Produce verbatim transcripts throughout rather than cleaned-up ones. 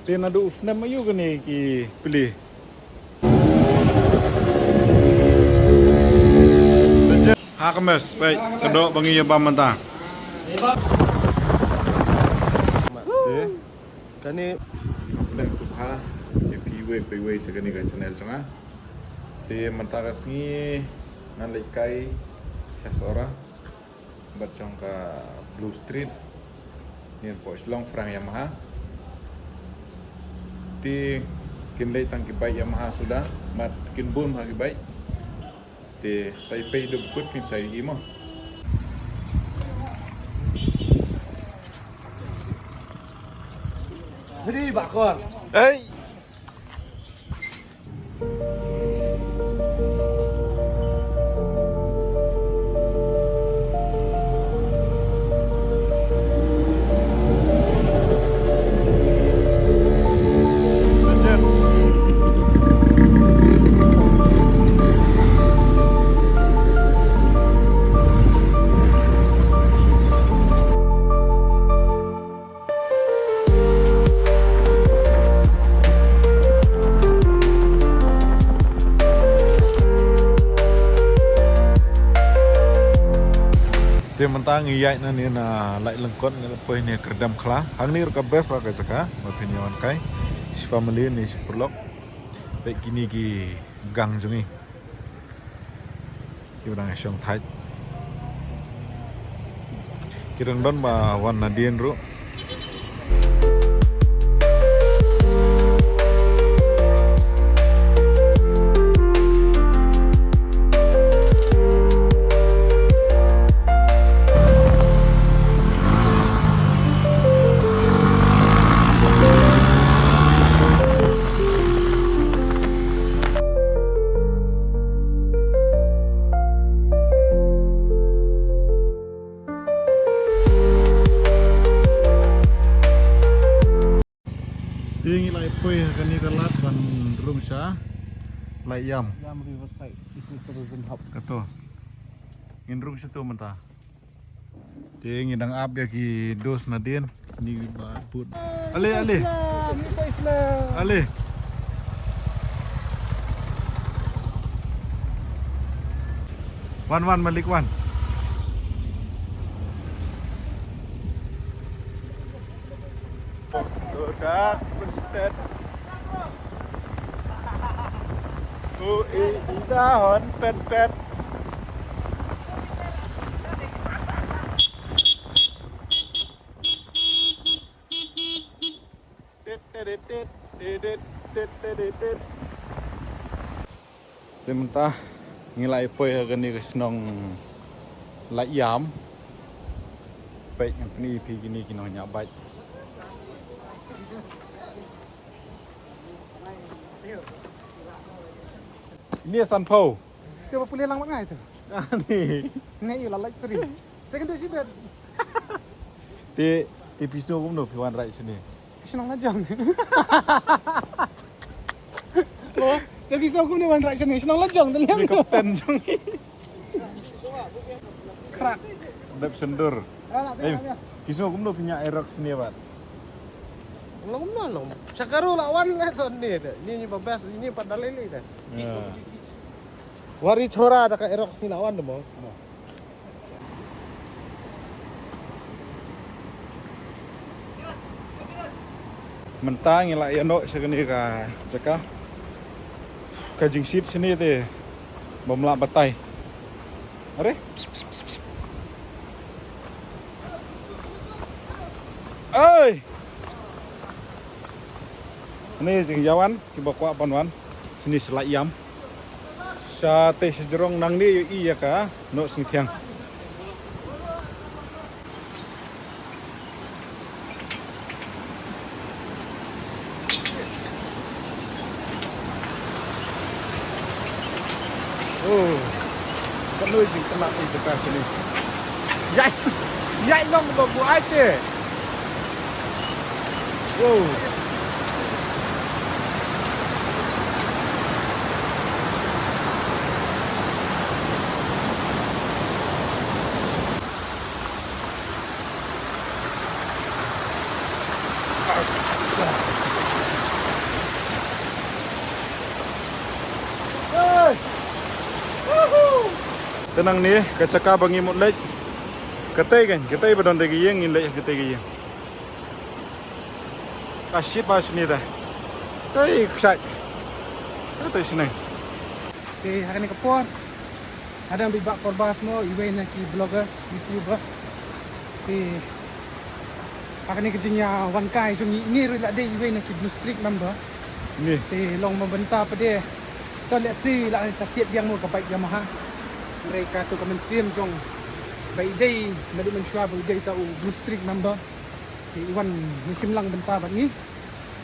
Te naduh u snem aïu kane ki pli? Ha ka mes, peit, ka doh ba ngi ïa bam mynta. Te kane, khublei shibun ïa phi iwei pa iwei sha kane ka channel jong nga. Te mynta ka sngi ngan leit kai sha Sohra bad jong ka Blue Street. Ngi hapoh Shillong Farang Yamaha. Te kin leit tang ki bike Yamaha suda, mat kin bun ha ki bike. Te sa ïa peit haduh ba kut kin sa ïohi mo. Hadi bakor. Hey. Te mynta ngi ïaid na ne na Laityngkot, ngi la poi ne Kyrdemkhla. Hangne ruh ka best ba ka jaka ba phin ïa wan kai shi family ne shi paralok. Peit kine ki gang jong ngi. Ki ba dang shong thait. Ki dang don ba wan nadien ruh. Te ngi la ïa poi ha kane ka lad ban rung sha Laityam. Laityam Riverside Eco Tourism Hub. Kato. Ngin rung sha to mynta. Te ngi dang ap ïa ki dos nadien. Ni ba put. Ale, ale. Islam, ni pa Islam. Wan, wan, Malik, wan. Udah, pentet. Ui, ui, dahon, pentet. Tit, tit, tit, tit. Te mynta ngi la ïa poi ha kane ka shnong Laityam. Peit ngan pyni ïa phi kine ki nongñiah bike. Ine sanphew. Te ba pule lang bad ngai te. Ani. Ngai ïa la lait free. Second day shi bet. Te, te phi sngew kumno phi wan ride shane? Shnong la jong. Oh, te phi sngew kumno wan ride shane? Shnong la jong te liang. Ni kapten jong ngi. Krak. Dep shendur. Eh, phi sngew kumno phi ñiah Aerox shane pat? Long kumno long. Shakaro la wan le son ni te. Ni ni ba best ni pat dalai le te. Wari chora da ka Aerox ni la wan de mo. Mynta ngi la ïa noh sha kane ka jaka. Ka jingshit shane te bym lah batai. Are? Oi! Ni jingïawan kiba kwah ban wan shane sha Laityam. Sha te sha jrong nangne ïohi ïa ka Noh Sngewthiang. Oh. Katno jingkynnoh ïa ka shane. Ïai. Ïai long ba buaite. Wow. Ka nangne ka jaka ba ngi mut leit. Katei kan, katei ba don te ka ïing, ngin leit katei ka ïing. Ka shit ba shini te. Tei kshait. Katei shini. Te ha kane ka por, hadang bad Bah Korbas mo, iwei na ki vloggers, YouTuber. Te ha kane ka jingïawan kai jong ngi, ngi ruh la dei iwei na ki Blue Streak member. Ni. Te long ma bynta pat de. To lehse la sa thied biang mo ka bike Yamaha. Hynrei kato ka mynsiem jong ba i dei, naduh mynshuwa ba i dei ta u Blue Streak member. Te i wan, i shim lang bynta bad ngi.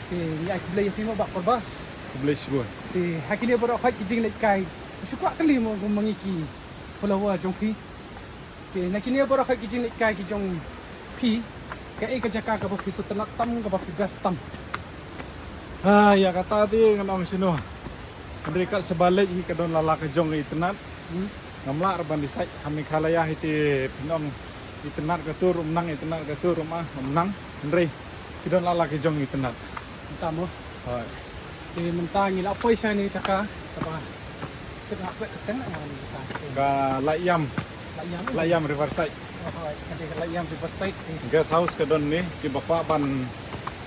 Te ngi ai khublei ïa phi mo Bah Korbas. Khublei shibun. Te ha kine baroh khoit ki jingleit kai, shu kwah kylli mo kum ma ngi ki follower jong phi. Te na kine baroh khoit ki jingleit kai ki jong phi, kaei ka jaka kaba phi sngewtynnat tam, kaba phi best tam? Ah, ïa kata te ngan ong shano. Hynrei kat shaba leit hi ka don la la ka jong ka itynnat. Hmm. Ngam lah ruh ban decide, ha Meghalaya hi te phin ong itynnat kato ruh ym nang, itynnat kato ruh ym, ah, ym nang. Hynrei ki don la la ka jong ka itynnat. Mynta mo. Hooid. Te mynta ngi la poi sha kane ka jaka kaba, kaba, kaba, kaba teng na kane ka jaka. Ka Laityam. Laityam. Laityam Riverside. Oh, hooid, ka dei ka Laityam Riverside. Guest house ka don ne, kiba kwah ban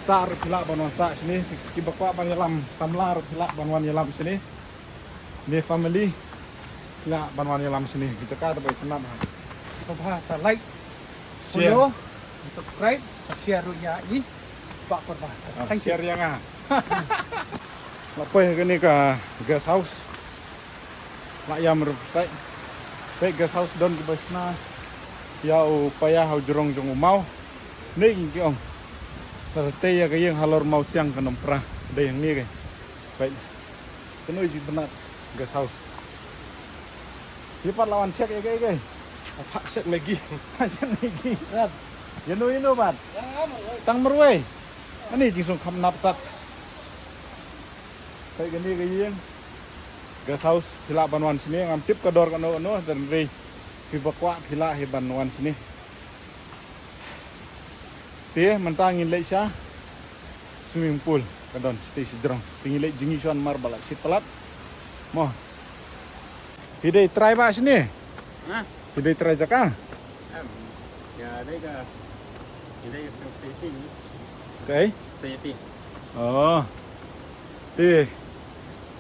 sah ruh phi lah ban wan sah shane, kiba kwah ban ïalam samla ruh phi lah ban wan ïalam shane. Ne family phi lah ban wan ïalam shane. Ka jaka te ba itynnat ha. Sngewbha sa like, share, follow, and subscribe, sa share ruh ïa i Bah Korbas. Ah, thank you. Share ïa nga. La poi ha kane ka guest house. Laityam Riverside. Peit guest house don kiba shna ïa u paia ha u jrong jong u maw. Ne ngi ki ong. Lada tei ïa ka ïing halor mawsiang kan ym pra. Dei hangne ka. Peit. Kano i jingitynnat guest house. Ïa pat la wan check ïa ka, ïa ka. Phah check lagi. Phah check lagi. Ïa no, ïa no pat. Tang marwei. Ani jingsngewkham nap sat. Peit kane ka ïing. Guest house phi lah ban wan shane, ngam tip ka dor kano kano, hynrei phi ba kwah phi lah hi ban wan shane. Te mynta ngin leit sha swimming pool ka don shatei shajrong. Te ngin leit jngi shuwa namar ba la shit palat. Mo. Phi dei trai ba shane? Ha? Phi dei trai jaka? Em. Ïa dei ka. Ïa dei ka safety. Kaei? Safety. Oh. Te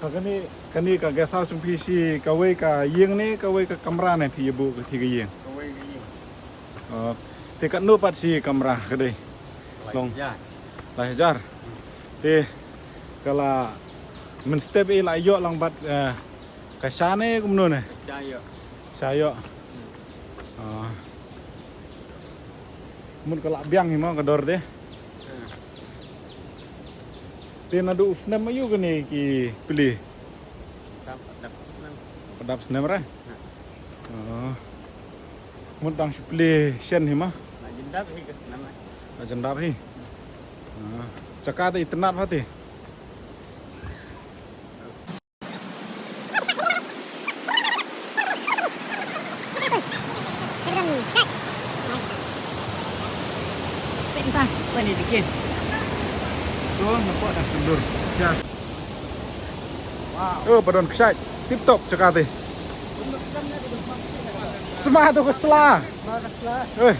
ha kane, kane ka guest house jong phi shi kawei ka ïing ne kawei ka kamra ne phi ïa buh kati ka ïing? Kawei ka ïing. Oh. Te katno pat shi kamra ka dei? Lai hajar. Lai hajar. Te ka la mynstep i la ïoh lang bad, eh, ka sha ne kumno ne? Ka sha ïoh. Sha ïoh. Hmm. Ah. Mut ka la biang hi mo ka dor te. Hmm. Te naduh u snem aïu kane ki plie? Dap, dap snem. Dap snem re? Hmm. Ah. Mut dang shu plie shen hi mo? La jin dap hi ka snem re. La jin dap hi. Ah. Jaka te itynnat bha te. Oh, ba don kshaid. Tip top jaka te. Sma to ka sla. Eh.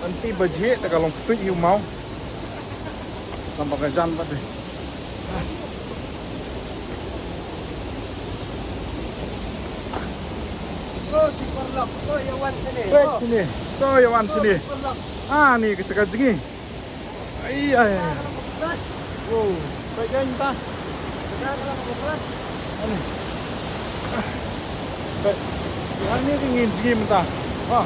Anti ba jhieh te ka long ktuid hi u maw. Namar ka jan pat de. To ïa wan shane. To ïa wan shane. Ah, ni ka jaka jngi. Ai, ai, ai. Wow, peit kein mynta. Ani. Peit. Ani te ngin jngi mynta. Ha.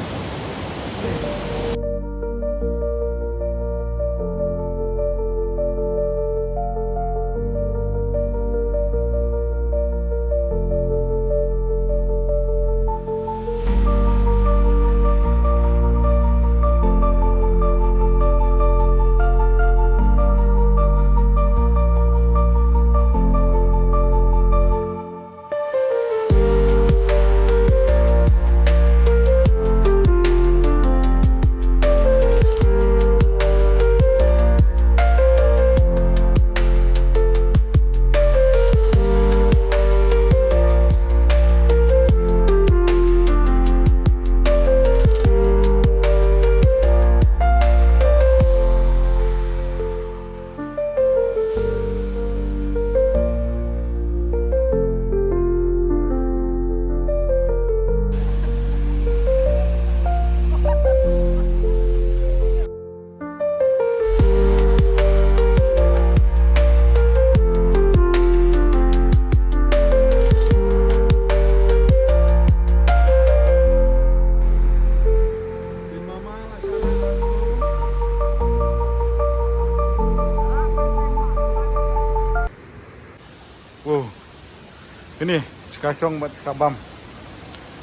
Ka shong bad ka bam.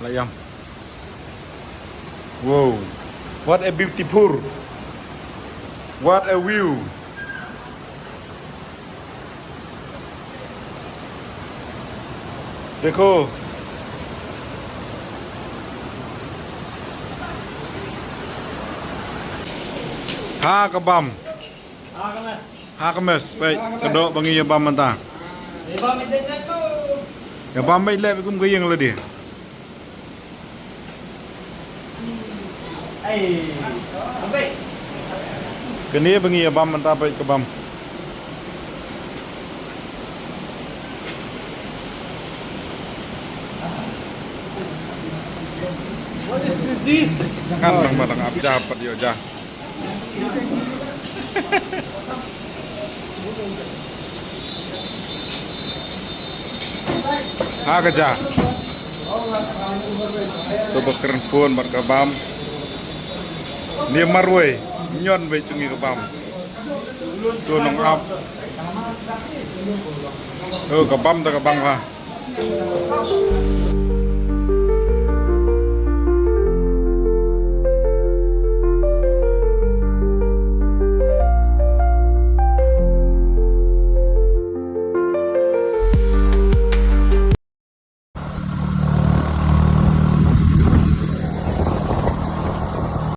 La ïam. Wow. What a beautiful. What a view. Dekho. Ha ka bam. Ha ka mes, peit, ka doh ba ngi ïa bam mynta. Ïa bam beit leh kum ka ïing lade. Kane ba ngi ïa bam mynta, peit ka bam. What is this? Kan nang ba dang ap ja pat ïoh ja. Ha ka ja. To ba kren phone bad ka bam. Ni marwei. Nyon bei chungi ka bam. To nong ap. To ka bam ta ka bam ha.